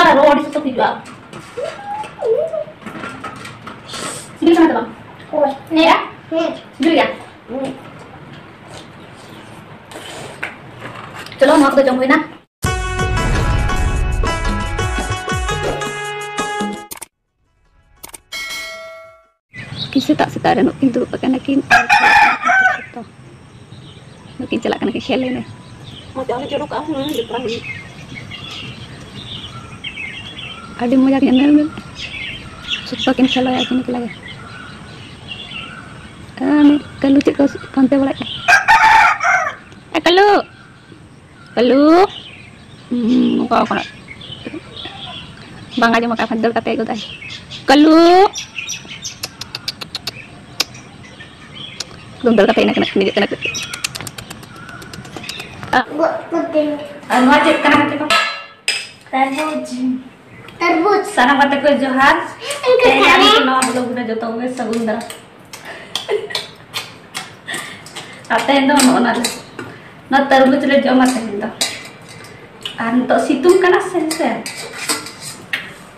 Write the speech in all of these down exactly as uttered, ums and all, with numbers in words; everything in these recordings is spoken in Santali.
ᱟᱨ ᱨᱚ ᱟᱹᱰᱤ ᱥᱚᱠᱛᱚ ᱛᱤᱡᱩᱜᱼᱟ᱾ ᱥᱤᱵᱤᱞ ᱠᱟᱱᱟ ᱥᱮ ᱵᱟᱝ? ᱦᱳᱭ᱾ ᱱᱮᱭᱟ? ᱦᱮᱸ᱾ ᱥᱤᱵᱤᱞ ᱜᱮᱭᱟ? ᱦᱮᱸ᱾ ᱪᱚᱞᱚ, ᱱᱚᱣᱟ ᱠᱚᱫᱚ ᱡᱚᱢ ᱦᱩᱭᱱᱟ᱾ ᱠᱤ ᱥᱮᱛᱟᱜ ᱥᱮᱛᱟᱜ ᱨᱮ ᱱᱩᱠᱤᱱ ᱫᱩᱲᱩᱵ ᱟᱠᱟᱱᱟ ᱠᱤᱱ ᱟᱨ ᱱᱩᱠᱤᱱ ᱪᱟᱞᱟᱜ ᱠᱟᱱᱟ ᱠᱤᱱ ᱠᱷᱮᱞ ᱮᱱᱮᱡ᱾ ᱢᱟ ᱪᱟᱣᱞᱮ ᱪᱚᱰᱚᱨ ᱠᱟᱜᱼᱟ, ᱦᱩᱱᱟᱹᱝ ᱡᱚᱛᱨᱟ ᱦᱩᱭᱩᱜ᱾ ᱟᱹᱰᱤ ᱢᱚᱡᱟ ᱠᱤᱱ ᱧᱮᱞ ᱢᱮ᱾ ᱥᱚᱠᱛᱚ ᱠᱤᱱ ᱠᱷᱮᱞᱟᱭᱟ ᱟᱹᱠᱤᱱ ᱮᱠᱞᱟ ᱜᱮ᱾ ᱟᱨ ᱩᱱᱤ ᱠᱟᱹᱞᱩ ᱪᱮᱫ ᱠᱚ ᱯᱟᱱᱛᱮ ᱵᱟᱲᱟᱭᱮᱫᱼᱟ? ᱮ ᱠᱟᱹᱞᱩ! ᱠᱟᱹᱞᱩ! ᱦᱩᱸ, ᱚᱠᱟ ᱠᱷᱚᱱᱟᱜ ᱵᱟᱝ ᱟᱸᱡᱚᱢ ᱟᱠᱟᱫ ᱠᱷᱟᱱ ᱫᱟᱹᱲ ᱠᱟᱛᱮ ᱟᱹᱜᱩ ᱫᱟᱭ᱾ ᱠᱟᱹᱞᱩ! ᱫᱚᱱ ᱫᱟᱹᱲ ᱠᱟᱛᱮ ᱤᱱᱟᱹ ᱠᱟᱱᱟ, ᱱᱤᱡᱮ ᱠᱟᱱᱟ᱾ ᱟᱨ ᱱᱚᱣᱟ ᱪᱮᱫ ᱠᱟᱱᱟ ᱜᱟᱛᱮ ᱠᱚ? ᱛᱟᱨᱵᱩᱡ᱾ ᱛᱟᱨᱵᱩᱡ᱾ ᱥᱟᱱᱟᱢ ᱜᱟᱛᱮ ᱠᱚ ᱡᱚᱦᱟᱨ᱾ ᱤᱱᱠᱟᱹ ᱛᱮᱦᱮᱧ ᱟᱞᱮ ᱠᱟᱱᱟ᱾ ᱱᱚᱣᱟ vlog ᱨᱮ ᱡᱚᱛᱚ ᱠᱚᱜᱮ ᱥᱟᱹᱜᱩᱱ ᱫᱟᱨᱟᱢ᱾ ᱟᱨ ᱛᱮᱦᱮᱧ ᱫᱚ ᱱᱚᱜᱼᱚ ᱱᱟ ᱞᱮ, ᱱᱚᱣᱟ ᱛᱟᱨᱵᱩᱡ ᱞᱮ ᱡᱚᱢᱟ ᱛᱮᱦᱮᱧ ᱫᱚ᱾ ᱟᱨ ᱱᱤᱛᱚᱜ ᱥᱤᱛᱩᱝ ᱠᱟᱱᱟ ᱥᱮ, ᱦᱮᱸᱥᱮ?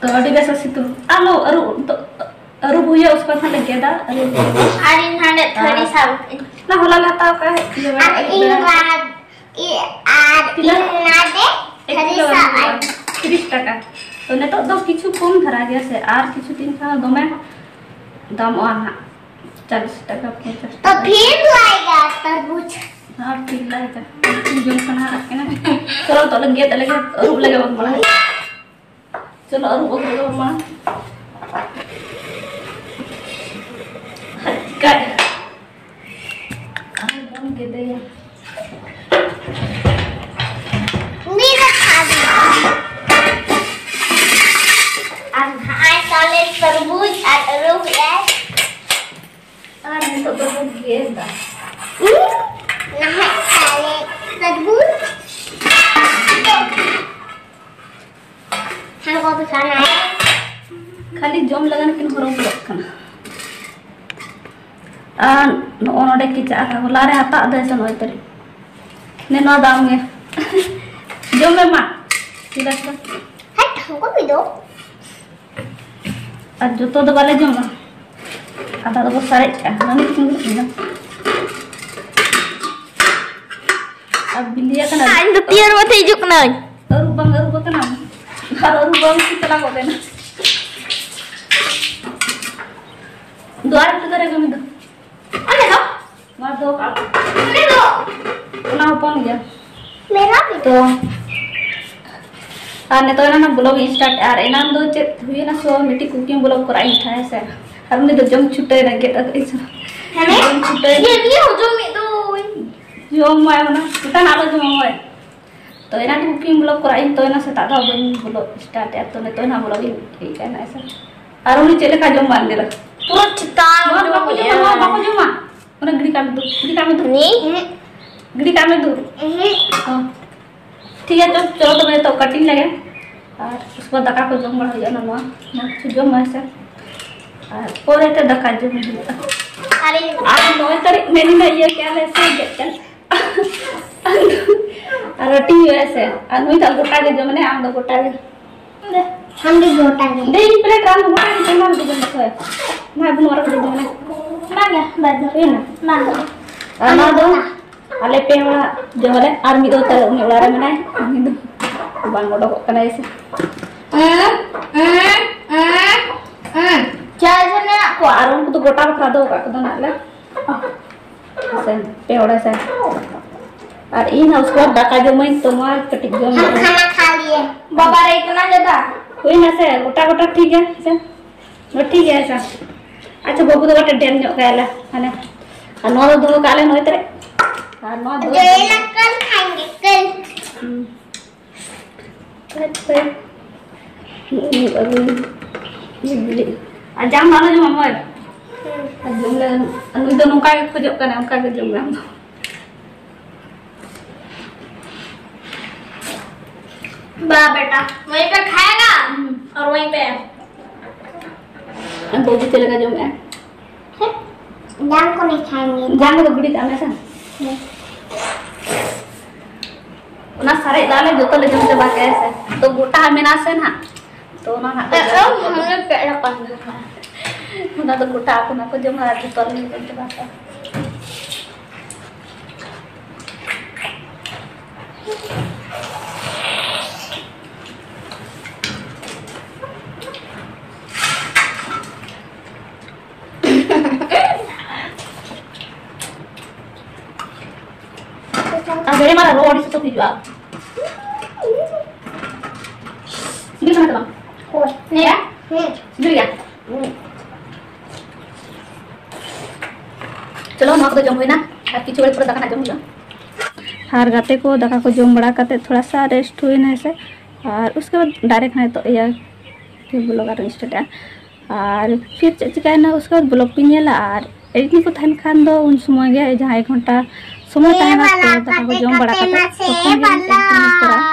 ᱛᱚ ᱟᱹᱰᱤ ᱵᱮᱥ ᱥᱤᱛᱩᱝ᱾ ᱟᱞᱚ ᱟᱹᱨᱩᱵ, ᱱᱤᱛᱚᱜ ᱟᱹᱨᱩᱵ ᱦᱩᱭᱩᱜᱼᱟ, ᱩᱥᱠᱮ ᱵᱟᱫ ᱦᱟᱸᱜ ᱞᱮ ᱜᱮᱫᱟ, ᱟᱹᱨᱩᱵ ᱦᱩᱭᱩᱜᱼᱟ᱾ ᱟᱨ ᱤᱧ ᱦᱟᱸᱰᱮ ᱛᱷᱟᱹᱨᱤ ᱟᱨ ᱥᱟᱵ ᱠᱟᱹᱧ᱾ ᱚᱱᱟ ᱦᱚᱞᱟ ᱞᱮ ᱦᱟᱛᱟᱣ ᱠᱟᱜᱼᱟ, ᱤᱭᱟᱹ ᱟᱨ ᱵᱟᱲᱟ, ᱤᱧ ᱟᱹᱭᱩᱵ ᱵᱮᱲᱟ᱾ ᱨᱟ-, ᱤ-, ᱟᱨ ᱛᱤᱱᱟᱹᱜ? ᱤᱧ ᱱᱟᱰᱮ ᱮᱠ ᱛᱷᱟᱹᱨᱤ ᱠᱤᱞᱳ ᱥᱟᱵ ᱦᱩᱭᱩᱜᱼᱟ, ᱟᱹᱧ᱾ ᱛᱤᱨᱤᱥ ᱴᱟᱠᱟ᱾ ᱛᱚ ᱱᱤᱛᱚᱜ ᱫᱚ ᱠᱤᱪᱷᱩ ᱠᱚᱢ ᱫᱷᱟᱨᱟ ᱜᱮᱭᱟ ᱥᱮ, ᱟᱨ ᱠᱤᱪᱷᱩ ᱫᱤᱱ ᱠᱷᱟᱱ ᱫᱚᱢᱮ ᱫᱟᱢᱚᱜᱼᱟ ᱦᱟᱸᱜ, ᱪᱟᱞᱤᱥ ᱴᱟᱠᱟ, ᱯᱚᱧᱪᱟᱥ ᱴᱟᱠᱟ᱾ ᱯᱷᱤᱨ ᱞᱟᱭᱜᱟ ᱛᱟᱨᱵᱩᱡ᱾ ᱦᱟᱸ, ᱯᱷᱤᱨ ᱞᱟᱭᱜᱟ᱾ ᱡᱚᱢ ᱥᱟᱱᱟ ᱟᱠᱟᱫ ᱠᱟᱱᱟ᱾ ᱪᱚᱞᱚ, ᱛᱚ ᱞᱮ ᱜᱮᱫ ᱞᱮᱜᱮ, ᱟᱹᱨᱩᱵ ᱞᱮᱜᱮ ᱵᱚᱱ ᱢᱟᱲᱟᱝ᱾ ᱪᱚᱞᱚ, ᱟᱹᱨᱩᱵ ᱟᱹᱜᱩ ᱞᱮᱜᱮ ᱵᱚᱱ ᱢᱟᱲᱟᱝ᱾ ᱦᱟᱡᱠᱟᱭ᱾ ᱟᱨ ᱵᱚᱱ ᱜᱮᱫᱮᱭᱟ᱾ ᱢᱤᱫ ᱨᱟᱠᱷᱟ ᱫᱚ᱾ ᱟᱨ ᱱᱟᱦᱟᱜ ᱛᱟᱞᱮ ᱛᱚᱨᱢᱩᱡᱽ ᱟᱨ ᱟᱹᱞᱩ ᱯᱮᱸᱭᱟᱡᱽ᱾ ᱟᱨ ᱱᱤᱛᱚᱜ ᱫᱚᱵᱚᱱ ᱜᱮᱫᱟ᱾ ᱦᱩᱸ? ᱱᱟᱦᱟᱜ ᱛᱟᱞᱮ ᱛᱚᱨᱢᱩᱡᱽ᱾ ᱦᱟᱱᱠᱚ ᱯᱤᱥᱟᱱᱟ᱾ ᱠᱷᱟᱹᱞᱤ ᱡᱚᱢ ᱞᱟᱜᱟᱱ ᱠᱤᱱ ᱦᱚᱨᱚᱵᱚᱨᱚᱜ ᱠᱟᱱᱟ᱾ ᱟᱨ ᱱᱚᱜᱼᱚ ᱱᱚᱰᱮ ᱠᱮᱪᱟᱜ ᱟᱠᱟᱫ, ᱦᱚᱞᱟ ᱨᱮ ᱦᱟᱛᱟᱣ ᱫᱚ ᱮᱥᱮ ᱱᱚᱜᱼᱚᱭ ᱛᱟᱹᱨᱤ᱾ ᱱᱮ ᱱᱚᱣᱟ ᱫᱟᱢ ᱜᱮ᱾ ᱡᱚᱢ ᱢᱮ ᱢᱟ᱾ ᱪᱮᱫᱟᱜ ᱥᱮ? ᱦᱟᱴ, ᱚᱠᱚᱭ ᱫᱚ? ᱟᱨ ᱡᱚᱛᱚ ᱫᱚ ᱵᱟᱞᱮ ᱡᱚᱢᱟ, ᱟᱫᱷᱟ ᱫᱚᱵᱚ ᱥᱟᱨᱮᱡ ᱠᱟᱜᱼᱟ᱾ ᱱᱟᱹᱱᱤ ᱛᱤᱠᱤᱱ ᱫᱚ ᱤᱧ ᱫᱚ᱾ ᱟᱨ ᱵᱤᱞᱤᱭᱟ ᱠᱟᱱᱟ᱾ ᱤᱧ ᱫᱚ ᱛᱤᱭᱟᱹᱨ ᱢᱟᱛᱮ ᱦᱤᱡᱩᱜ ᱠᱟᱹᱱᱟᱹᱧ᱾ ᱟᱹᱨᱩᱵ ᱵᱟᱝ ᱟᱹᱨᱩᱵ ᱟᱠᱟᱱᱟ, ᱟᱨ ᱟᱹᱨᱩᱵ ᱵᱟᱝ ᱪᱟᱞᱟᱣ ᱜᱚᱫ ᱞᱮᱱᱟ᱾ ᱫᱩᱣᱟᱨ ᱩᱛᱩ ᱫᱟᱨᱮ ᱠᱟᱹᱢᱤ ᱫᱚ᱾ ᱟᱞᱮ ᱫᱚ? ᱱᱚᱣᱟ ᱫᱚ ᱟᱞᱮ ᱫᱚ ᱚᱱᱟ ᱦᱚᱯᱚᱱ ᱜᱮᱭᱟ᱾ ᱢᱮᱨᱟ ᱯᱤᱴᱷᱟᱹ᱾ ᱛᱚ, ᱟᱨ ᱱᱤᱛᱚᱜ ᱮᱱᱟ ᱵᱞᱚᱜ ᱤᱧ ᱥᱴᱟᱨᱴ, ᱟᱨ ᱮᱱᱟᱱ ᱫᱚ ᱪᱮᱫ ᱦᱩᱭᱮᱱᱟ, ᱥᱚ ᱢᱤᱫᱴᱤᱡ ᱠᱩᱠᱤᱝ ᱵᱞᱚᱜ ᱠᱚᱨᱟᱣ ᱤᱧ ᱛᱟᱦᱮᱸ ᱥᱮ, ᱟᱨ ᱩᱱᱤ ᱫᱚ ᱡᱚᱢ ᱪᱷᱩᱴᱟᱹᱣ ᱮᱱᱟ, ᱜᱮᱫ ᱟᱹᱜᱩ ᱤᱧ ᱥᱮ᱾ ᱦᱮᱸ? ᱡᱚᱢ ᱪᱷᱩᱴᱟᱹᱣ ᱮᱱᱟ᱾ ᱤᱭᱟᱹ, ᱤᱭᱟᱹ ᱡᱚᱢ ᱢᱤᱫ ᱫᱚ᱾ ᱡᱚᱢ ᱢᱟᱭ ᱚᱱᱟ, ᱪᱮᱛᱟᱱ ᱟᱞᱚ ᱡᱚᱢ ᱢᱟᱭ᱾ ᱛᱚ ᱮᱱᱟᱱ ᱠᱩᱠᱤᱝ ᱵᱞᱚᱜ ᱠᱚᱨᱟᱣ ᱤᱧ, ᱛᱚ ᱮᱱᱟ ᱥᱮᱛᱟᱜ ᱫᱚ ᱵᱟᱹᱧ ᱵᱞᱚᱜ ᱥᱴᱟᱨᱴ ᱮᱫᱟ, ᱛᱚ ᱱᱤᱛᱚᱜ ᱮᱱᱟ ᱵᱞᱚᱜ ᱤᱧ ᱤᱭᱟᱹ ᱠᱟᱱᱟ ᱥᱮ᱾ ᱟᱨ ᱩᱱᱤ ᱪᱮᱫ ᱞᱮᱠᱟ ᱡᱚᱢ ᱵᱟᱝ ᱫᱮᱞᱟ? ᱯᱩᱨᱟᱹ ᱪᱮᱛᱟᱱ ᱱᱚᱣᱟ ᱡᱚᱢ ᱵᱟᱠᱚ ᱡᱚᱢᱟ, ᱱᱚᱣᱟ ᱮᱫᱟ᱾ ᱵᱟᱠᱚ ᱡᱚᱢᱟ᱾ ᱚᱱᱟ ᱜᱤᱰᱤ ᱠᱟᱜ ᱢᱮ ᱫᱩ, ᱜᱤᱰᱤ ᱠᱟᱜ ᱢᱮ ᱫᱩ᱾ ᱦᱮᱸ᱾ ᱜᱤᱰᱤ ᱠᱟᱜ ᱢᱮ ᱫᱩ᱾ ᱦᱮᱸ᱾ ᱦᱚᱸ᱾ ᱴᱷᱤᱠ ᱜᱮᱭᱟ, ᱪᱚ, ᱪᱚᱞᱚ ᱛᱚᱵᱮ ᱱᱤᱛᱚᱜ ᱠᱟᱴᱤᱝ ᱞᱮᱜᱮ᱾ ᱟᱨ ᱩᱥᱠᱮ ᱵᱟᱫ ᱫᱟᱠᱟ ᱠᱚ ᱡᱚᱢ ᱵᱟᱲᱟ ᱦᱩᱭᱩᱜᱼᱟ, ᱱᱚᱣᱟ, ᱱᱚᱣᱟ ᱠᱤᱪᱷᱩ ᱡᱚᱢ ᱢᱮ ᱥᱮ᱾ ᱟᱨ ᱯᱚᱨᱮ ᱛᱮ ᱫᱟᱠᱟ ᱡᱚᱢ ᱦᱩᱭᱩᱜᱼᱟ᱾ ᱟᱨ ᱤᱧ ᱟᱨ ᱱᱚᱭ ᱛᱟᱹᱨᱤᱠᱷ ᱢᱮᱱᱤᱧ ᱤᱭᱟᱹ ᱠᱮᱜᱼᱟ ᱞᱮ ᱥᱮ ᱪᱮᱫ ᱠᱟᱱ? ᱟᱨ ᱨᱩᱴᱤ ᱦᱩᱭᱩᱜᱼᱟ ᱥᱮ? ᱟᱨ ᱱᱩᱭ ᱫᱚ ᱜᱚᱴᱟ ᱜᱮ ᱡᱚᱢ, ᱢᱟᱱᱮ ᱟᱢ ᱫᱚ ᱜᱚᱴᱟ ᱜᱮ᱾ ᱟᱢ ᱫᱚ ᱜᱚᱴᱟ ᱜᱮ᱾ ᱫᱮ, ᱤᱧ ᱯᱞᱮᱴ ᱨᱮ ᱟᱢ ᱫᱚ ᱜᱚᱴᱟ ᱜᱮ ᱡᱚᱢ, ᱟᱢ ᱫᱚ ᱡᱚᱢ ᱢᱮ᱾ ᱢᱟ, ᱵᱩᱱᱩ ᱟᱨ ᱠᱟᱹᱴᱤᱡ ᱡᱚᱢ ᱢᱮ᱾ ᱵᱟᱝᱟ, ᱵᱟᱫ ᱫᱚ᱾ ᱦᱩᱭᱱᱟ? ᱵᱟᱝᱟ᱾ ᱟᱨ ᱱᱚᱣᱟ ᱫᱚ ᱟᱞᱮ ᱯᱮ ᱦᱚᱲᱟᱜ ᱡᱚᱢ ᱟᱞᱮ, ᱟᱨ ᱢᱤᱫ ᱫᱚ ᱛᱟᱞᱮ ᱩᱱᱤ ᱚᱲᱟᱜ ᱨᱮ ᱢᱮᱱᱟᱭ, ᱩᱱᱤ ᱫᱚ ᱵᱟᱝ ᱚᱰᱚᱠᱚᱜ ᱠᱟᱱᱟᱭ ᱥᱮ᱾ ᱦᱩᱸ, ᱦᱩᱸ, ᱦᱩᱸ, ᱦᱩᱸ᱾ ᱪᱟᱨ ᱡᱚᱱ ᱢᱮᱱᱟᱜ ᱠᱚᱣᱟ᱾ ᱟᱨ ᱩᱱᱠᱩ ᱫᱚ ᱜᱚᱴᱟ ᱵᱟᱠᱷᱨᱟ ᱫᱚᱦᱚ ᱠᱟᱜ ᱠᱚᱫᱚ ᱱᱟᱜ ᱞᱮ᱾ ᱥᱮ, ᱯᱮ ᱦᱚᱲ ᱥᱮ᱾ ᱟᱨ ᱤᱧ ᱦᱚᱸ ᱩᱥᱠᱮ ᱵᱟᱫ ᱫᱟᱠᱟ ᱡᱚᱢᱟᱹᱧ, ᱛᱚ ᱢᱟ ᱠᱟᱹᱴᱤᱡ ᱡᱚᱢ ᱦᱟᱢ ᱧᱚᱜ ᱢᱮ᱾ ᱠᱷᱟᱱᱟ ᱠᱷᱟ ᱞᱤᱭᱮ᱾ ᱵᱟᱵᱟ ᱨᱮ ᱤᱛᱱᱟ ᱡᱟᱫᱟ᱾ ᱦᱩᱭᱱᱟ ᱥᱮ, ᱜᱚᱴᱟ ᱜᱚᱴᱟ ᱴᱷᱤᱠ ᱜᱮᱭᱟ ᱥᱮ? ᱦᱚᱸ, ᱴᱷᱤᱠ ᱜᱮᱭᱟ ᱥᱮ? ᱟᱪᱪᱷᱟ, ᱵᱟᱹᱵᱩ ᱫᱚ ᱠᱟᱹᱴᱤᱡ ᱰᱷᱮᱨ ᱧᱚᱜ ᱠᱟᱭᱟᱞᱮ, ᱦᱟᱱᱮ᱾ ᱟᱨ ᱱᱚᱣᱟ ᱫᱚ ᱫᱚᱦᱚ ᱠᱟᱜ ᱞᱮ ᱱᱚᱭ ᱛᱟᱹᱨᱤᱠᱷ᱾ ᱟᱨ ᱱᱚᱣᱟ ᱫᱚ ᱡᱮ ᱞᱟᱠᱟᱞ ᱠᱷᱟᱱ ᱜᱮ ᱠᱟᱹᱞ᱾ ᱦᱩᱸ᱾ ᱟᱪᱪᱷᱟ᱾ ᱟᱨ ᱡᱟᱢ ᱫᱚ ᱟᱞᱚ ᱡᱚᱢᱟᱢ ᱦᱳᱭ᱾ ᱦᱩᱸ᱾ ᱟᱨ ᱡᱚᱢ ᱞᱮ, ᱱᱩᱭ ᱫᱚ ᱱᱚᱝᱠᱟ ᱜᱮ ᱠᱷᱚᱡᱚᱜ ᱠᱟᱱᱟ, ᱚᱱᱠᱟ ᱜᱮ ᱡᱚᱢ ᱢᱮ ᱟᱢ ᱫᱚ᱾ बा बेटा, वहीं पे खाएगा और वहीं पे। ᱟᱨ ᱵᱟᱹᱵᱩ ᱪᱮᱫ ᱞᱮᱠᱟ ᱡᱚᱢᱮᱜᱼᱟ? ᱦᱮᱸ, ᱡᱟᱝ ᱠᱚ ᱢᱮᱥᱟᱭ ᱢᱮ᱾ ᱡᱟᱝ ᱠᱚᱫᱚ ᱜᱤᱰᱤ ᱠᱟᱜ ᱢᱮ ᱥᱮ᱾ ᱦᱮᱸ᱾ ᱚᱱᱟ ᱥᱟᱨᱮᱡ ᱫᱚ ᱟᱞᱮ ᱡᱚᱛᱚ ᱞᱮ ᱡᱚᱢ ᱪᱟᱵᱟ ᱠᱮᱜᱼᱟ ᱥᱮ᱾ ᱛᱚ ᱜᱚᱴᱟ ᱢᱮᱱᱟᱜ ᱥᱮ ᱱᱟᱦᱟᱜ, ᱛᱚ ᱚᱱᱟ ᱱᱟᱦᱟᱜ ᱠᱚ ᱡᱚᱢᱟ᱾ ᱚᱱᱟ ᱫᱚ ᱜᱚᱴᱟ ᱟᱠᱚ ᱱᱟᱦᱟᱜ ᱠᱚ ᱡᱚᱢᱟ ᱟᱨ ᱡᱚᱛᱚ ᱨᱮᱱ ᱠᱚ ᱪᱟᱵᱟ ᱠᱚᱣᱟ᱾ ᱟᱨ ᱜᱟᱹᱰᱤ ᱢᱟ ᱨᱚᱲ ᱥᱩᱛᱩᱜ ᱦᱤᱡᱩᱜᱼᱟ᱾ ᱥᱤᱵᱤᱞ ᱠᱟᱱᱟ ᱥᱮ ᱵᱟᱝ? ᱦᱳᱭ᱾ ᱦᱮᱸ? ᱦᱮᱸ᱾ ᱥᱤᱵᱤᱞ ᱜᱮᱭᱟ? ᱦᱮᱸ᱾ ᱪᱚᱞᱚ, ᱱᱚᱣᱟ ᱠᱚᱫᱚ ᱡᱚᱢ ᱦᱩᱭᱱᱟ᱾ ᱟᱨ ᱠᱤᱪᱷᱩ ᱜᱷᱟᱹᱲᱤᱡ ᱯᱚᱨᱮ ᱫᱟᱠᱟ ᱦᱟᱸᱜ ᱡᱚᱢ ᱦᱩᱭᱩᱜᱼᱟ᱾ ᱟᱨ ᱜᱟᱛᱮ ᱠᱚ ᱫᱟᱠᱟ ᱠᱚ ᱡᱚᱢ ᱵᱟᱲᱟ ᱠᱟᱛᱮ ᱛᱷᱚᱲᱟ ᱥᱟ rest ᱦᱩᱭᱱᱟ ᱦᱮᱸ ᱥᱮ, ᱟᱨ ᱩᱥᱠᱮ ᱵᱟᱫ direct ᱱᱤᱛᱚᱜ ᱤᱭᱟᱹ vlog ᱟᱨ ᱥᱴᱟᱨᱴᱟ᱾ ᱟᱨ ᱯᱷᱤᱨ ᱪᱮᱫ ᱪᱤᱠᱟᱹᱭᱮᱱᱟ, ᱩᱥᱠᱮ ᱵᱟᱫ vlog ᱯᱮ ᱧᱮᱞᱟ᱾ ᱟᱨ editing ᱠᱚ ᱛᱟᱦᱮᱱ ᱠᱷᱟᱱ ᱫᱚ ᱩᱱ ᱥᱚᱢᱚᱭ ᱜᱮ ᱡᱟᱦᱟᱸ ᱮᱠ ᱜᱷᱚᱱᱴᱟ ᱥᱚᱢᱚᱭ ᱛᱟᱦᱮᱱᱟ, ᱛᱚ ᱫᱟᱠᱟ ᱠᱚ ᱡᱚᱢ ᱵᱟᱲᱟ ᱠᱟᱛᱮ ᱛᱚᱠᱷᱚᱱ ᱜᱮ editing ᱠᱚᱨᱟᱣᱟ᱾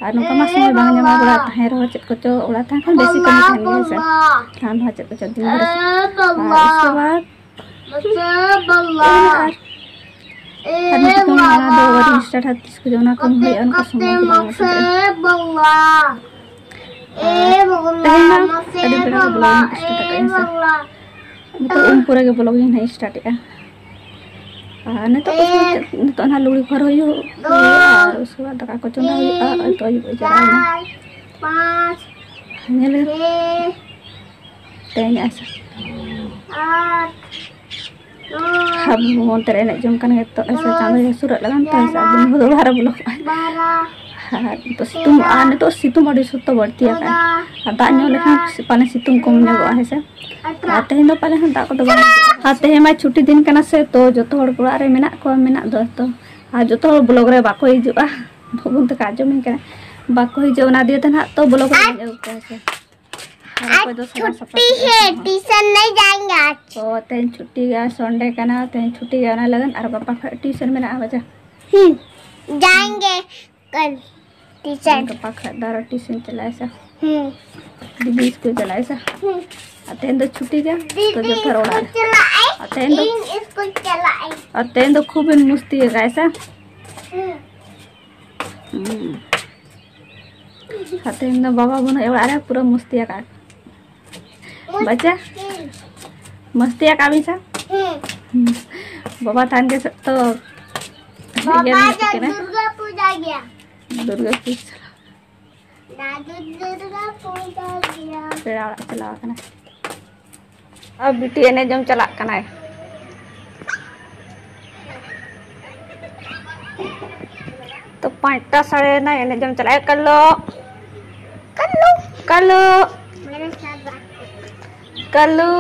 ᱟᱨ ᱱᱚᱝᱠᱟ ᱢᱟ ᱥᱚᱢᱚᱭ ᱵᱟᱝ ᱧᱟᱢᱚᱜᱼᱟ, ᱚᱲᱟᱜ ᱛᱟᱦᱮᱸ ᱨᱮᱦᱚᱸ ᱪᱮᱫ ᱠᱚᱪᱚ, ᱚᱲᱟᱜ ᱛᱟᱦᱮᱸ ᱠᱷᱟᱱ ᱵᱮᱥᱤ ᱠᱟᱹᱢᱤ ᱛᱟᱦᱮᱱ ᱜᱮᱭᱟ ᱦᱮᱸ ᱥᱮ, ᱨᱟᱱ ᱦᱚᱸ ᱪᱮᱫ ᱠᱚᱪᱚ ᱫᱤᱱ ᱵᱷᱳᱨ ᱥᱮ᱾ ᱟᱨ ᱩᱥᱠᱮ ᱵᱟᱫ ᱟᱨ, ᱟᱨ ᱱᱤᱛᱚᱜ ᱫᱚ ᱚᱱᱟ ᱫᱚ ᱟᱹᱣᱨᱤ start ᱦᱩᱭᱩᱜᱼᱟ, ᱛᱤᱥ ᱠᱚ ᱡᱚᱢᱟ ᱠᱚ ᱦᱩᱭᱩᱜᱼᱟ, ᱚᱱᱠᱟ ᱥᱚᱢᱚᱭ ᱜᱮ ᱵᱟᱝ ᱧᱟᱢᱚᱜ ᱠᱟᱱᱟ᱾ ᱟᱨ ᱛᱮᱦᱮᱧ ᱢᱟ ᱟᱹᱰᱤ ᱵᱮᱲᱟ ᱨᱮ vlog ᱤᱧ start ᱟᱠᱟᱫᱼᱟ ᱦᱮᱸ ᱥᱮ᱾ ᱱᱤᱛᱚᱜ ᱩᱢ ᱯᱚᱨᱮ ᱜᱮ vlog ᱤᱧ ᱦᱟᱸᱜ start ᱮᱫᱼᱟ᱾ ᱟᱨ ᱱᱤᱛᱚᱜ ᱠᱚ ᱥᱚᱢᱚᱭ ᱪᱮᱫ, ᱱᱤᱛᱚᱜ ᱱᱟᱦᱟᱜ ᱞᱩᱜᱽᱲᱤ ᱠᱚ ᱦᱚᱨᱚᱜ ᱦᱩᱭᱩᱜ ᱦᱩᱭᱩᱜᱼᱟ, ᱟᱨ ᱩᱥᱠᱮ ᱵᱟᱫ ᱫᱟᱠᱟ ᱠᱚ ᱪᱚᱸᱫᱟ ᱦᱩᱭᱩᱜᱼᱟ, ᱟᱨ ᱛᱚ ᱟᱹᱭᱩᱵ ᱵᱮᱲᱟ ᱪᱟᱞᱟᱣᱮᱱᱟ᱾ ᱯᱟᱸᱪ, ᱧᱮᱞ ᱪᱷᱮ, ᱛᱮᱦᱮᱧ ᱟᱥᱟ ᱟᱴ, ᱱᱚᱭ, ᱟᱵᱚ ᱚᱱᱛᱮ ᱨᱮ ᱮᱱᱮᱡ ᱡᱚᱝ ᱠᱟᱱ ᱜᱮᱛᱚ ᱮᱥᱮ, ᱪᱟᱸᱫᱚ ᱦᱟᱹᱥᱩᱨᱚᱜ ᱞᱟᱜᱟᱱ ᱛᱚ ᱮᱥᱮ, ᱟᱹᱵᱤᱱ ᱦᱚᱸ ᱫᱚ ᱚᱲᱟᱜ ᱨᱮ ᱵᱚᱞᱚ ᱠᱚᱜᱼᱟᱭ᱾ ᱟᱨ ᱱᱤᱛᱚᱜ ᱥᱤᱛᱩᱝ, ᱟᱨ ᱱᱤᱛᱚᱜ ᱥᱤᱛᱩᱝ ᱟᱹᱰᱤ ᱥᱚᱠᱛᱚ ᱵᱟᱹᱲᱛᱤ ᱟᱠᱟᱱ, ᱟᱨ ᱫᱟᱜ ᱧᱚᱜ ᱞᱮᱠᱷᱟᱱ ᱯᱟᱞᱮ ᱥᱤᱛᱩᱝ ᱠᱚᱢ ᱧᱚᱜᱚᱜᱼᱟ ᱦᱮᱸ ᱥᱮ᱾ ᱟᱨ ᱛᱮᱦᱮᱧ ᱫᱚ ᱯᱟᱞᱮ ᱦᱚᱸ ᱫᱟᱜ ᱠᱚᱫᱚ ᱵᱟᱝ ᱦᱤᱡᱩᱜᱼᱟ᱾ ᱟᱨ ᱛᱮᱦᱮᱧ ᱢᱟ ᱪᱷᱩᱴᱤ ᱫᱤᱱ ᱠᱟᱱᱟ ᱥᱮ, ᱛᱚ ᱡᱚᱛᱚ ᱦᱚᱲ ᱚᱲᱟᱜ ᱨᱮ ᱢᱮᱱᱟᱜ ᱠᱚᱣᱟ, ᱢᱮᱱᱟᱜ ᱫᱚ ᱛᱚ᱾ ᱟᱨ ᱡᱚᱛᱚ ᱦᱚᱲ vlog ᱨᱮ ᱵᱟᱠᱚ ᱦᱤᱡᱩᱜᱼᱟ, ᱵᱟᱹᱵᱩᱱ ᱛᱟᱠᱚ ᱟᱸᱡᱚᱢᱤᱧ ᱠᱟᱱᱟ, ᱵᱟᱠᱚ ᱦᱤᱡᱩᱜᱼᱟ, ᱚᱱᱟ ᱫᱤᱭᱮ ᱛᱮ ᱱᱟᱦᱟᱜ ᱛᱚ vlog ᱨᱮ ᱵᱟᱹᱧ ᱟᱹᱜᱩ ᱠᱚᱣᱟ ᱥᱮ᱾ ᱟᱨ ᱚᱠᱚᱭ ᱫᱚ ᱥᱟᱫᱟ ᱥᱟᱯᱟ ᱪᱷᱩᱴᱴᱤ ᱠᱚ ᱦᱮ, ᱦᱚᱨᱚᱜᱟ᱾ ᱴᱤᱭᱩᱥᱚᱱ ᱱᱟᱦᱤ ᱡᱟᱭᱮᱸᱜᱮ ᱟᱡ᱾ ᱛᱚ ᱛᱮᱦᱮᱧ ᱪᱷᱩᱴᱴᱤ ᱜᱮᱭᱟ, ᱥᱚᱱᱰᱮ ᱠᱟᱱᱟ, ᱛᱮᱦᱮᱧ ᱪᱷᱩᱴᱴᱤ ᱜᱮᱭᱟ, ᱚᱱᱟ ᱞᱟᱹᱜᱤᱫ ᱟᱨ ᱜᱟᱯᱟ ᱠᱷᱚᱱ ᱴᱤᱭᱩᱥᱚᱱ ᱢᱮᱱᱟᱜᱼᱟ, ᱵᱟᱡᱟ᱾ ᱦᱩᱸ, ᱡᱟᱭᱮᱸᱜᱮ ᱠᱟᱞ ᱴᱤᱭᱩᱥᱚᱱ᱾ ᱜᱟᱯᱟ ᱠᱷᱚᱱ ᱫᱚ ᱟᱨᱚ ᱴᱤᱭᱩᱥᱚᱱ ᱪᱟᱞᱟᱜᱼᱟ ᱥᱮ? ᱦᱩᱸ᱾ ᱫᱤᱫᱤ ᱥᱠᱩᱞ ᱪᱟᱞᱟᱜᱼᱟ ᱥᱮ? ᱦᱩᱸ᱾ ᱟᱨ ᱛᱮᱦᱮᱧ ᱫᱚ ᱪᱷᱩᱴᱤ ᱜᱮᱭᱟ, ᱛᱚ ᱫᱤᱫᱤ ᱡᱚᱛᱚ ᱦᱚᱲ ᱚᱲᱟᱜ ᱥᱠᱩᱞ ᱨᱮ᱾ ᱪᱟᱞᱟᱜ ᱟᱭ, ᱟᱨ ᱛᱮᱦᱮᱧ ᱫᱚ, ᱤᱧ ᱥᱠᱩᱞ ᱪᱟᱞᱟᱜ ᱟᱹᱧ᱾ ᱟᱨ ᱛᱮᱦᱮᱧ ᱫᱚ ᱠᱷᱩᱵ ᱵᱤᱱ ᱢᱩᱥᱛᱤ ᱟᱠᱟᱫᱼᱟ ᱥᱮ? ᱦᱩᱸ᱾ ᱦᱩᱸ᱾ ᱟᱨ ᱛᱮᱦᱮᱧ ᱫᱚ ᱵᱟᱵᱟ ᱵᱟᱹᱱᱩᱜ ᱚᱲᱟᱜ ᱨᱮ, ᱯᱩᱨᱟᱹ ᱢᱚᱥᱛᱤ ᱟᱠᱟᱫ᱾ ᱵᱟᱪᱟ? ᱢᱚᱥᱛᱤ ᱟᱠᱟᱫ ᱵᱤᱱ ᱥᱮ? ᱦᱩᱸ᱾ ᱵᱟᱵᱟ ᱛᱟᱦᱮᱱ ᱜᱮ ᱥᱚᱠᱛᱚ᱾ ᱵᱟᱵᱟ ᱤᱭᱟᱹ ᱫᱚ ᱢᱚᱥᱛᱤ ᱠᱟᱱᱟ᱾ ᱫᱩᱨᱜᱟ ᱯᱩᱡᱟ ᱜᱮᱭᱟ᱾ ᱫᱩᱨᱜᱟ ᱯᱩᱡᱟ᱾ ᱫᱟᱫᱩ ᱫᱩᱨᱜᱟ ᱯᱩᱡᱟ ᱜᱮᱭᱟ᱾ ᱯᱮᱲᱟ ᱚᱲᱟᱜ ᱪᱟᱞᱟᱣ ᱟᱠᱟᱱᱟ᱾ ᱟᱨ ᱵᱤᱴᱤ ᱮᱱᱮᱡ ᱡᱚᱝ ᱪᱟᱞᱟᱜ ᱠᱟᱱᱟᱭ᱾ ᱛᱚ ᱯᱟᱸᱪᱴᱟ ᱥᱟᱲᱮᱭᱮᱱᱟ, ᱮᱱᱮᱡ ᱡᱚᱝ ᱪᱟᱞᱟᱜ ᱠᱟᱱᱟᱭ᱾ ᱠᱟᱞᱞᱳ, ᱠᱟᱞᱞᱳ, ᱠᱟᱞᱞᱳ, ᱠᱟᱞᱞᱳ᱾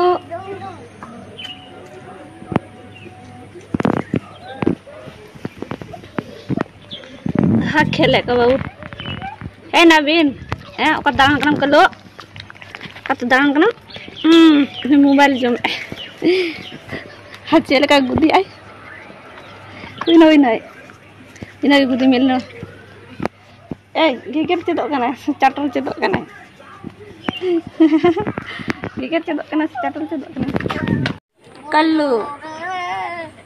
ᱦᱟ, ᱠᱷᱮᱞᱮᱫ ᱠᱚ ᱵᱟᱹᱵᱩ᱾ ᱮ ᱱᱟᱵᱤᱱ, ᱮ ᱚᱠᱟ ᱫᱟᱬᱟᱱ ᱠᱟᱱᱟᱢ ᱠᱟᱞᱞᱳ? ᱚᱠᱟᱛᱮ ᱫᱟᱬᱟᱱ ᱠᱟᱱᱟᱢ? ᱦᱩᱸ, ᱩᱱᱤ ᱢᱳᱵᱟᱭᱤᱞ ᱡᱚᱢᱮᱫ ᱟᱭ᱾ ᱟᱨ ᱪᱮᱫ ᱞᱮᱠᱟ ᱜᱩᱫᱤ ᱟᱭ? ᱦᱩᱭ ᱱᱟ, ᱦᱩᱭ ᱱᱟ᱾ ᱤᱱᱟᱹᱜᱮ ᱜᱩᱫᱤ ᱢᱮᱞ ᱱᱟ᱾ ᱮ, ᱜᱮᱜᱮᱨ ᱪᱮᱫᱚᱜ ᱠᱟᱱᱟᱭ, ᱪᱟᱴᱚᱞ ᱪᱮᱫᱚᱜ ᱠᱟᱱᱟᱭ᱾ ᱜᱮᱜᱮᱨ ᱪᱮᱫᱚᱜ ᱠᱟᱱᱟᱭ, ᱪᱟᱴᱚᱞ ᱪᱮᱫᱚᱜ ᱠᱟᱱᱟᱭ᱾ ᱠᱟᱞᱞᱩ᱾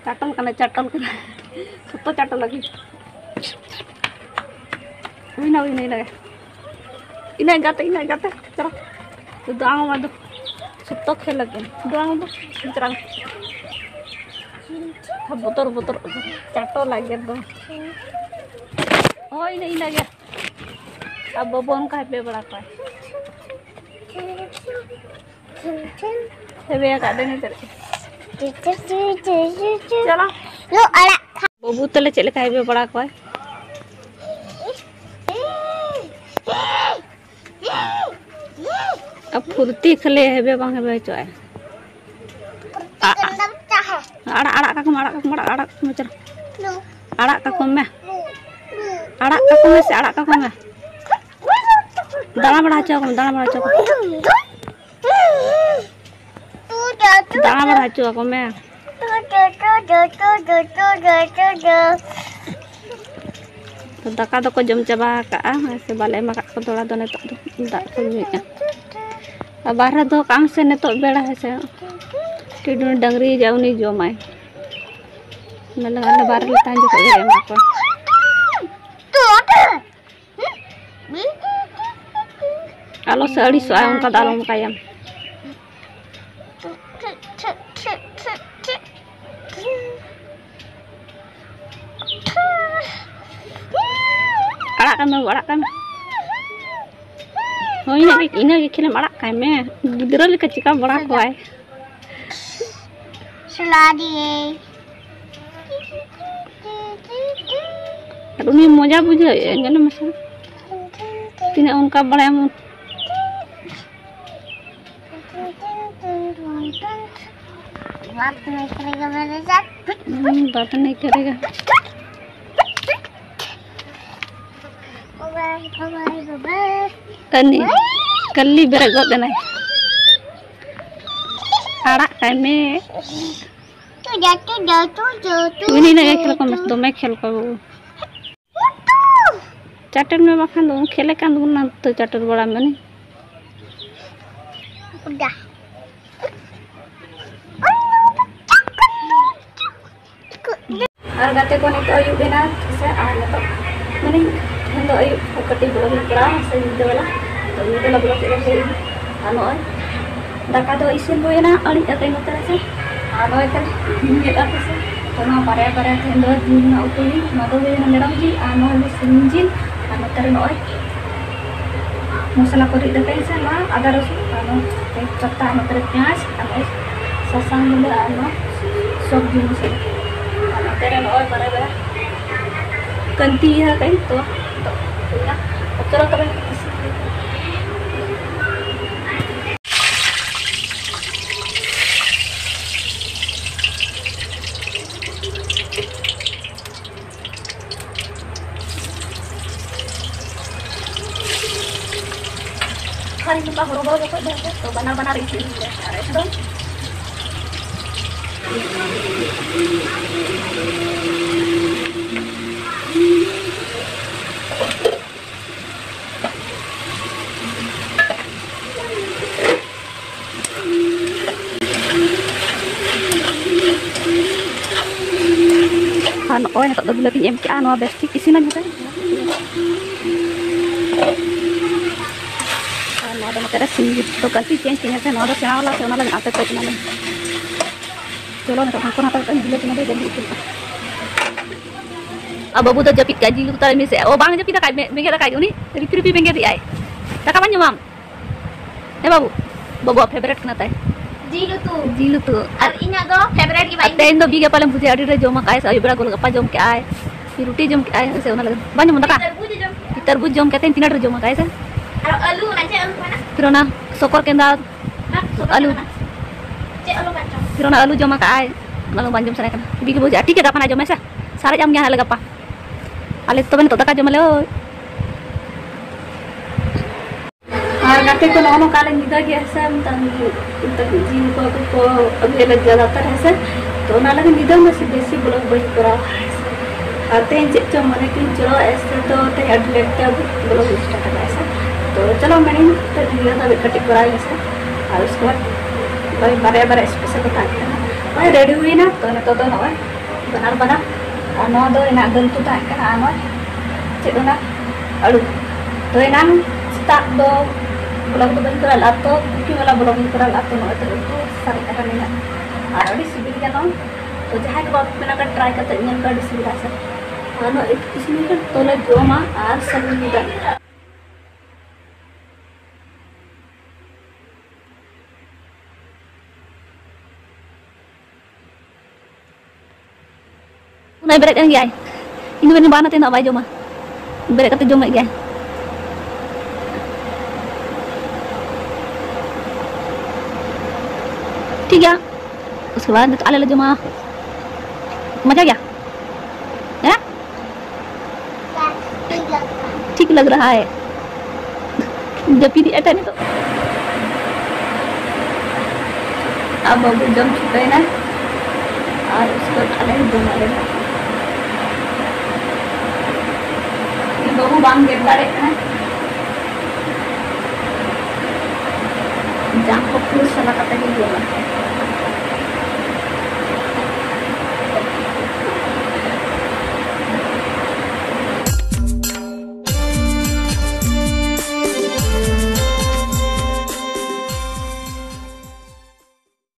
ᱪᱟᱴᱚᱞ ᱠᱟᱱᱟᱭ, ᱪᱟᱴᱚᱞ ᱠᱟᱱᱟᱭ᱾ ᱥᱚᱠᱛᱚ ᱪᱟᱴᱚᱞ ᱞᱟᱹᱜᱤᱫ᱾ ᱦᱩᱭᱱᱟ, ᱦᱩᱭᱱᱟ, ᱤᱱᱟᱹᱜᱮ᱾ ᱤᱱᱟᱹᱜ ᱜᱟᱛᱮ, ᱤᱱᱟᱹᱜ ᱜᱟᱛᱮ᱾ ᱪᱚᱞᱚ᱾ ᱫᱟᱝ ᱢᱟ ᱫᱚ᱾ ᱥᱚᱠᱛᱚ ᱠᱷᱮᱞ ᱞᱟᱹᱜᱤᱫ᱾ ᱫᱟᱝ ᱫᱚ᱾ ᱪᱚᱞᱚ᱾ ᱵᱚᱛᱚᱨ, ᱵᱚᱛᱚᱨ᱾ ᱪᱟᱴᱚᱞ ᱞᱟᱹᱜᱤᱫ ᱫᱚ᱾ ᱦᱳᱭ, ᱤᱱᱟᱹ, ᱤᱱᱟᱹᱜᱮ᱾ ᱟᱨ ᱵᱟᱵᱚᱱ ᱠᱟᱭ ᱯᱮ ᱵᱟᱲᱟ ᱠᱚᱣᱟ᱾ ᱦᱮᱵᱮ ᱟᱠᱟᱫ ᱫᱚ ᱱᱤᱛᱚᱜ᱾ ᱪᱚᱞᱚ᱾ ᱞᱚ ᱟᱲᱟᱜ ᱠᱷᱟ- ᱵᱟᱹᱵᱩ ᱛᱟᱞᱮ ᱪᱮᱫ ᱞᱮᱠᱟ ᱦᱮᱵᱮ ᱵᱟᱲᱟ ᱠᱚᱣᱟᱭ? ᱟᱨ ᱯᱷᱩᱨᱛᱤ ᱠᱷᱟᱹᱞᱤ ᱦᱮᱵᱮ ᱵᱟᱝ ᱦᱮᱵᱮ ᱦᱚᱪᱚᱜᱼᱟᱭ᱾ ᱟ-, ᱟ-, ᱟᱲᱟᱜ, ᱟᱲᱟᱜ ᱠᱟᱠᱚᱢ, ᱟᱲᱟᱜ ᱠᱟᱠᱚᱢ, ᱟᱲᱟᱜ, ᱟᱲᱟᱜ ᱠᱟᱠᱚᱢ, ᱪᱚᱞᱚ᱾ ᱟᱲᱟᱜ ᱠᱟᱠᱚᱢ ᱢᱮ᱾ ᱟᱲᱟᱜ ᱠᱟᱠᱚ ᱢᱮ ᱥᱮ, ᱟᱲᱟᱜ ᱠᱟᱠᱚ ᱢᱮ᱾ ᱫᱟᱬᱟ ᱵᱟᱲᱟ ᱦᱚᱪᱚ ᱟᱠᱚ ᱢᱮ, ᱫᱟᱬᱟ ᱵᱟᱲᱟ ᱦᱚᱪᱚ ᱟᱠᱚ ᱢᱮ᱾ ᱫᱟᱬᱟ ᱵᱟᱲᱟ ᱦᱚᱪᱚ ᱟᱠᱚ ᱢᱮ᱾ ᱫᱟᱠᱟ ᱫᱚᱠᱚ ᱡᱚᱢ ᱪᱟᱵᱟ ᱟᱠᱟᱫᱼᱟ, ᱦᱮᱸ ᱥᱮ, ᱵᱟᱞᱮ ᱮᱢ ᱟᱠᱟᱫ ᱠᱚᱣᱟ ᱛᱷᱚᱲᱟ ᱫᱚ, ᱱᱤᱛᱚᱜ ᱫᱚ ᱫᱟᱜ ᱠᱚ ᱧᱩᱭᱮᱫᱼᱟ᱾ ᱟᱨ ᱵᱟᱦᱨᱮ ᱫᱚᱦᱚ ᱠᱟᱜ ᱢᱮᱥᱮ ᱱᱤᱛᱚᱜ ᱵᱮᱲᱟ, ᱦᱮᱸ ᱥᱮ᱾ ᱴᱤᱰᱩ ᱰᱟᱝᱨᱤ ᱡᱟ ᱩᱱᱤ ᱡᱚᱢᱟᱭ᱾ ᱚᱱᱟ ᱞᱟᱹᱜᱤᱫ ᱟᱞᱮ ᱵᱟᱦᱨᱮ ᱞᱮ ᱛᱟᱦᱮᱱ ᱡᱚᱠᱷᱚᱡ ᱜᱮᱞᱮ ᱮᱢᱟ ᱠᱚᱣᱟ᱾ ᱟᱹᱲᱤᱥᱚᱜᱼᱟᱭ, ᱚᱱᱠᱟ ᱫᱚ ᱟᱞᱚᱢ ᱚᱱᱠᱟᱭᱟ᱾ ᱟᱲᱟᱜ ᱠᱟᱭ ᱢᱮ, ᱟᱲᱟᱜ ᱠᱟᱭ ᱢᱮ᱾ ᱦᱳᱭ, ᱤᱱᱟᱹᱜ ᱜᱮ, ᱤᱱᱟᱹᱜ ᱜᱮ ᱠᱷᱮᱞᱮᱢ ᱟᱲᱟᱜ ᱠᱟᱭ ᱢᱮ᱾ ᱜᱤᱫᱽᱨᱟᱹ ᱞᱮᱠᱟ ᱪᱮᱠᱟᱢ ᱵᱟᱲᱟ ᱠᱚᱣᱟᱭ? ᱥᱩᱞᱟ ᱫᱤᱭᱮ᱾ ᱟᱨ ᱩᱱᱤ ᱢᱚᱡᱟ ᱵᱩᱡᱷᱟᱹᱣᱮᱫᱼᱟ, ᱧᱮᱞ ᱢᱮᱥᱮ᱾ ᱛᱤᱱᱟᱹᱜ ᱚᱱᱠᱟ ᱵᱟᱲᱟᱭᱟᱢ᱾ बात नहीं करेगा मेरे साथ। हम्म, बात नहीं करेगा। Bye, bye, bye, bye. ᱠᱟᱹᱞᱤ, ᱠᱟᱹᱞᱤ ᱵᱮᱨᱮᱫ ᱜᱚᱫ ᱮᱱᱟᱭ᱾ ᱟᱲᱟᱜ ᱠᱟᱭ ᱢᱮ᱾ ᱛᱩ ᱡᱟ, ᱛᱩ ᱡᱟ, ᱛᱩ ᱡᱟ, ᱛᱩ ᱩᱱᱤ ᱞᱟᱹᱜᱤᱫ ᱡᱟ, ᱠᱷᱮᱞ ᱠᱚ ᱢᱮ, ᱛᱩ᱾ ᱫᱚᱢᱮ ᱠᱷᱮᱞ ᱠᱚ ᱵᱟᱹᱵᱩ᱾ ᱪᱟᱴᱮᱨ ᱢᱮ, ᱵᱟᱠᱷᱟᱱ ᱫᱚ ᱠᱷᱮᱞᱮ ᱠᱟᱱ ᱫᱚᱵᱚᱱ, ᱱᱚᱛᱮ ᱪᱟᱴᱮᱨ ᱵᱟᱲᱟ ᱢᱮ᱾ ᱩᱰᱟ᱾ ᱟᱨ ᱜᱟᱛᱮ ᱠᱚ, ᱱᱤᱛᱚᱜ ᱟᱹᱭᱩᱵ ᱮᱱᱟ ᱥᱮ, ᱟᱨ ᱱᱤᱛᱚᱜ ᱢᱟᱱᱮ ᱛᱮᱦᱮᱧ ᱫᱚ ᱟᱹᱭᱩᱵ ᱠᱟᱹᱴᱤᱡ vlog ᱤᱧ ᱠᱚᱨᱟᱣᱟ ᱥᱮ ᱧᱤᱫᱟᱹ ᱵᱮᱞᱟ, ᱛᱚ ᱧᱤᱫᱟᱹ ᱵᱮᱞᱟ vlog ᱪᱮᱫ ᱞᱮᱠᱟ ᱦᱩᱭᱩᱜᱼᱟ᱾ ᱟᱨ ᱱᱚᱜᱼᱚᱭ ᱫᱟᱠᱟ ᱫᱚ ᱤᱥᱤᱱ ᱦᱩᱭᱮᱱᱟ, ᱟᱹᱬᱤᱡ ᱠᱟᱛᱮ ᱱᱚᱛᱮ ᱨᱮ ᱥᱮ᱾ ᱟᱨ ᱱᱚᱜᱼᱚᱭ ᱛᱟᱦᱞᱮ ᱧᱮᱞ ᱟᱯᱮ ᱥᱮ, ᱛᱚ ᱱᱚᱣᱟ ᱵᱟᱨᱭᱟ ᱵᱟᱨᱭᱟ ᱛᱮᱦᱮᱧ ᱫᱚ ᱡᱤᱞ ᱨᱮᱱᱟᱜ ᱩᱛᱩ ᱜᱮ, ᱱᱚᱣᱟ ᱫᱚ ᱦᱩᱭᱮᱱᱟ ᱢᱮᱨᱚᱢ ᱡᱤᱞ ᱟᱨ ᱱᱚᱣᱟ ᱫᱚ ᱥᱤᱢ ᱡᱤᱞ᱾ ᱟᱨ ᱱᱚᱛᱮ ᱨᱮ ᱱᱚᱜᱼᱚᱭ ᱢᱚᱥᱞᱟ ᱠᱚ ᱨᱤᱫ ᱠᱟᱛᱮ ᱥᱮ ᱱᱚᱣᱟ ᱟᱫᱟ ᱨᱚᱥᱩᱱ ᱟᱨ ᱱᱚᱣᱟ ᱛᱮᱡᱽ ᱯᱟᱛᱟ ᱟᱨ ᱱᱚᱛᱮ ᱨᱮ ᱯᱮᱸᱭᱟᱡᱽ ᱟᱨ ᱱᱚᱜᱼᱚᱭ ᱥᱟᱥᱟᱝ ᱜᱩᱸᱰᱟᱹ ᱟᱨ ᱱᱚᱣᱟ ᱥᱚᱵᱽᱡᱤ ᱢᱚᱥᱞᱟ᱾ ᱟᱨ ᱱᱚᱛᱮ ᱨᱮ ᱱᱚᱜᱼᱚᱭ ᱵᱟᱨᱭᱟ ᱵᱟᱨᱭᱟ ᱠᱟᱹᱱᱛᱤ ᱤᱭᱟᱹ ᱠᱟᱜ ᱟᱹᱧ ᱛᱚ, ᱛᱚ ᱦᱩᱭᱱᱟ᱾ ᱪᱚᱞᱚ ᱛᱚᱵᱮ᱾ ᱟᱨ ᱱᱚᱝᱠᱟ ᱦᱚᱨᱚ ᱵᱚᱨᱚ ᱡᱚᱠᱷᱚᱡ ᱫᱚ ᱦᱚᱭᱛᱳ ᱵᱟᱱᱟᱨ ᱵᱟᱱᱟᱨ ᱤᱥᱤᱱ ᱦᱩᱭᱩᱜᱼᱟ᱾ ᱟᱨ ᱮᱠᱫᱚᱢ ᱟᱨ ᱱᱚᱜᱼᱚᱭ ᱱᱤᱛᱚᱜ ᱫᱚ ᱵᱤᱞᱟᱹᱛᱤᱧ ᱮᱢ ᱠᱮᱜᱼᱟ, ᱱᱚᱣᱟ ᱵᱮᱥ ᱴᱷᱤᱠ ᱤᱥᱤᱱᱟ ᱡᱟᱛᱮ᱾ ᱟᱨ ᱱᱚᱣᱟ ᱛᱟᱨᱟ ᱥᱤᱧ ᱛᱚ ᱠᱟᱹᱞᱛᱤ ᱪᱮᱧᱡᱽ ᱛᱤᱧᱟᱹ ᱥᱮ, ᱱᱚᱣᱟ ᱫᱚ ᱥᱮᱬᱟ ᱣᱟᱞᱟ ᱥᱮ, ᱚᱱᱟ ᱞᱟᱹᱜᱤᱫ ᱟᱯᱮ ᱠᱚ ᱮᱢᱟᱞᱮ᱾ ᱪᱚᱞᱚ, ᱱᱤᱛᱚᱜ ᱦᱟᱹᱱᱠᱩ ᱱᱟᱛᱮ ᱢᱤᱫᱴᱟᱝ ᱡᱤᱞ ᱩᱛᱩ ᱱᱚᱰᱮ ᱡᱟᱹᱞᱤ ᱩᱛᱩ᱾ ᱟᱨ ᱵᱟᱹᱵᱩ ᱫᱚ ᱡᱟᱹᱯᱤᱫ ᱠᱟᱜ, ᱡᱤᱞ ᱩᱛᱩ ᱛᱟᱭ ᱢᱮᱥᱮ᱾ ᱚ, ᱵᱟᱝ ᱡᱟᱹᱯᱤᱫ ᱟᱠᱟᱫ, ᱵᱮ-, ᱵᱮᱸᱜᱮᱫ ᱟᱠᱟᱫ ᱩᱱᱤ, ᱨᱤᱯᱤ ᱨᱤᱯᱤ ᱵᱮᱸᱜᱮᱫ ᱮᱫ ᱟᱭ᱾ ᱫᱟᱠᱟ ᱵᱟᱝ ᱡᱚᱢᱟᱢ? ᱦᱮᱸ ᱵᱟᱹᱵᱩ, ᱵᱟᱹᱵᱩᱣᱟᱜ ᱯᱷᱮᱵᱟᱨᱮᱴ ᱠᱟᱱᱟ ᱛᱟᱭ᱾ ᱡᱤᱞ ᱩᱛᱩ᱾ ᱡᱤᱞ ᱩᱛᱩ᱾ ᱟᱨ ᱟᱨ ᱤᱧᱟᱹᱜ ᱫᱚ ᱯᱷᱮᱵᱟᱨᱮᱴ ᱜᱮ ᱟᱨ ᱵᱟᱝ᱾ ᱛᱮᱦᱮᱧ ᱫᱚ ᱵᱤ ᱜᱟᱯᱟ ᱞᱮ ᱵᱩᱡᱷᱟᱹᱣᱟ, ᱟᱹᱰᱤ ᱰᱷᱮᱨ ᱡᱚᱢ ᱟᱠᱟᱫ ᱟᱭ ᱥᱮ, ᱟᱹᱭᱩᱵ ᱵᱮᱲᱟ ᱜᱚᱞ ᱜᱟᱯᱟ ᱡᱚᱢ ᱠᱮᱫ ᱟᱭ, ᱨᱩᱴᱤ ᱡᱚᱢ ᱠᱮᱫ ᱟᱭ ᱥᱮ, ᱚᱱᱟ ᱞᱟᱹᱜᱤᱫ ᱵᱟᱝ ᱡᱚᱢ ᱫᱟᱠᱟ᱾ ᱛᱟᱨᱵᱩᱡ ᱡᱚᱢ ᱠᱮᱫ ᱟᱭ᱾ ᱛᱟᱨᱵᱩᱡ ᱡᱚᱢ ᱠᱟᱛᱮ ᱛᱤᱱᱟᱹᱜ ᱰᱷᱮᱨ ᱡᱚᱢ ᱟᱠᱟᱫ ᱟᱭ ᱥᱮ᱾ ᱟᱨ ᱟᱹᱞᱩ ᱚᱱᱟ ᱪᱮᱫ ᱟᱹᱞᱩ ᱠᱟᱱᱟ? ᱯᱷᱤᱨ ᱚᱱᱟ ᱥᱚᱠᱚᱨ ᱠᱮᱸᱫᱟ᱾ ᱦᱮᱸ, ᱥᱚᱠᱚᱨ ᱟᱹᱞᱩ᱾ ᱠᱮᱸᱫᱟ᱾ ᱪᱮᱫ ᱟᱹᱞᱩ ᱠᱟᱱ ᱪᱚᱝ? ᱯᱷᱤᱨ ᱚᱱᱟ ᱟᱹᱞᱩ ᱡᱚᱢ ᱟᱠᱟᱫ ᱟᱭ, ᱚᱱᱟ ᱟᱹᱞᱩ ᱵᱟᱝ ᱡᱚᱢ ᱥᱟᱱᱟᱭᱮ ᱠᱟᱱᱟ᱾ ᱵᱤ ᱜᱮ ᱵᱩᱡᱷᱟᱹᱜᱼᱟ, ᱴᱷᱤᱠ ᱜᱮᱭᱟ, ᱜᱟᱯᱟ ᱱᱟᱜ ᱡᱚᱢᱟᱭ ᱥᱮ, ᱥᱟᱨᱮᱡ ᱟᱢ ᱜᱮ ᱦᱟᱸᱜ ᱞᱮ ᱜᱟᱯᱟ᱾ ᱟᱞᱮ ᱛᱚᱵᱮ ᱱᱤᱛᱚᱜ ᱫᱟᱠᱟ ᱡᱚᱢ ᱟᱞᱮ ᱳᱭ᱾ ᱟᱨ ᱜᱟᱛᱮ ᱠᱚ, ᱱᱚᱜᱼᱚ ᱱᱚᱝᱠᱟ ᱞᱮ ᱧᱤᱫᱟᱹ ᱜᱮᱭᱟ ᱦᱮᱸ ᱥᱮ, ᱢᱮᱛᱟᱜ ᱢᱮ, ᱢᱮᱛᱟᱜ ᱢᱮ, ᱡᱤᱞ ᱠᱚ ᱦᱟᱹᱠᱩ ᱠᱚ ᱟᱹᱜᱩᱭᱟᱞᱮ ᱡᱟᱫᱟᱛᱟᱨ ᱦᱮᱸ ᱥᱮ᱾ ᱛᱚ ᱚᱱᱟ ᱞᱟᱹᱜᱤᱫ ᱧᱤᱫᱟᱹ ᱢᱟ ᱥᱮ ᱵᱮᱥᱤ vlog ᱵᱟᱹᱧ ᱠᱚᱨᱟᱣᱟ ᱦᱮᱸ ᱥᱮ᱾ ᱟᱨ ᱛᱮᱦᱮᱧ ᱪᱮᱫ ᱪᱚᱝ ᱢᱚᱱᱮ ᱠᱤᱧ ᱪᱚ ᱮᱥᱮ ᱛᱚ ᱛᱮᱦᱮᱧ ᱟᱹᱰᱤ late ᱛᱮ vlog ᱤᱧ start ᱟᱠᱟᱫᱟ ᱦᱮᱸ ᱥᱮ᱾ ᱛᱚ ᱪᱚᱞᱚ ᱢᱮᱱᱤᱧ ᱛᱮ ᱧᱤᱫᱟᱹ ᱫᱷᱟᱹᱵᱤᱡ ᱠᱟᱹᱴᱤᱡ ᱠᱚᱨᱟᱣ ᱦᱮᱸ ᱥᱮ᱾ ᱟᱨ ᱩᱥᱠᱮ ᱵᱟᱫ ᱵᱟᱨᱭᱟ ᱵᱟᱨᱭᱟ special ᱠᱟᱛᱷᱟ ᱦᱩᱭᱩᱜ ᱠᱟᱱᱟ᱾ ᱱᱚᱜᱼᱚᱭ ready ᱦᱩᱭᱱᱟ, ᱛᱚ ᱱᱤᱛᱚᱜ ᱫᱚ ᱱᱚᱜᱼᱚᱭ ᱵᱟᱱᱟᱨ ᱵᱟᱱᱟᱨ᱾ ᱟᱨ ᱱᱚᱣᱟ ᱫᱚ ᱮᱱᱟᱜ ᱫᱟᱹᱞ ᱩᱛᱩ ᱛᱟᱦᱮᱸ ᱠᱟᱱᱟ, ᱟᱨ ᱱᱚᱣᱟ ᱪᱮᱫ ᱚᱱᱟ ᱟᱹᱞᱩ᱾ ᱛᱚ ᱮᱱᱟᱝ ᱥᱮᱛᱟᱜ ᱫᱚ vlog ᱫᱚ ᱵᱟᱹᱧ ᱠᱚᱨᱟᱣ ᱞᱮᱫᱼᱟ, ᱛᱚ cooking ᱣᱟᱞᱟ vlog ᱤᱧ ᱠᱚᱨᱟᱣ ᱞᱮᱫᱼᱟ, ᱛᱚ ᱱᱚᱜᱼᱚᱭ ᱛᱚ ᱩᱛᱩ ᱥᱟᱨᱮᱡ ᱟᱠᱟᱱ ᱜᱮᱭᱟ᱾ ᱟᱨ ᱟᱹᱰᱤ ᱥᱤᱵᱤᱞ ᱜᱮᱭᱟ ᱱᱚᱣᱟ᱾ ᱛᱚ ᱡᱟᱦᱟᱸᱭ ᱠᱚ ᱵᱟᱯᱮ ᱵᱮᱱᱟᱣ ᱠᱟᱜ, try ᱠᱟᱛᱮ ᱧᱮᱞ ᱯᱮ, ᱟᱹᱰᱤ ᱥᱤᱵᱤᱞᱟ ᱥᱮ᱾ ᱟᱨ ᱱᱚᱣᱟ ᱤᱥᱤᱱ ᱞᱮᱱᱠᱷᱟᱱ ᱛᱚᱞᱮ ᱡᱚᱢᱟ ᱟᱨ ᱥᱟᱹᱜᱩᱱ ᱧᱤᱫᱟᱹ᱾ ᱩᱱᱟᱹᱜ ᱵᱮᱨᱮᱫ ᱮᱱ ᱜᱮᱭᱟᱭ᱾ ᱤᱧ ᱫᱚ ᱢᱮᱱᱫᱟᱹᱧ ᱵᱟᱝ, ᱛᱮᱦᱮᱧ ᱫᱚ ᱵᱟᱭ ᱡᱚᱢᱟ᱾ ᱵᱮᱨᱮᱫ ᱠᱟᱛᱮ ᱡᱚᱢᱮᱫ ᱜᱮᱭᱟᱭ᱾ ᱴᱷᱤᱠ ᱜᱮᱭᱟ᱾ ᱩᱥᱠᱮ ᱵᱟᱫ ᱟᱞᱮ ᱞᱮ ᱡᱚᱢᱟ᱾ ᱢᱟᱡᱟ ᱜᱮᱭᱟ? ᱦᱮᱸ? ᱴᱷᱤᱠ ᱞᱟᱜ ᱨᱟᱦᱟ ᱦᱟᱭ᱾ ᱡᱟᱹᱯᱤᱫ ᱮᱫ ᱛᱟᱦᱮᱸ ᱱᱤᱛᱚᱜ᱾ ᱟᱵᱚ ᱵᱚ ᱡᱚᱢ ᱪᱩᱠᱟᱹᱭᱮᱱᱟ᱾ ᱟᱨ ᱩᱥᱠᱮ ᱵᱟᱫ ᱟᱞᱮ ᱦᱚᱸ ᱡᱚᱢ ᱟᱞᱮ ᱱᱟᱜ᱾ ᱩᱱᱤ ᱵᱟᱹᱵᱩ ᱵᱟᱝ ᱜᱮᱫ ᱫᱟᱲᱮᱭᱟᱜ ᱠᱟᱱᱟ᱾ ᱡᱟᱝ ᱠᱚ ᱯᱷᱩᱨ ᱥᱟᱞᱟ ᱠᱟᱛᱮ ᱜᱮ ᱡᱚᱢᱟ᱾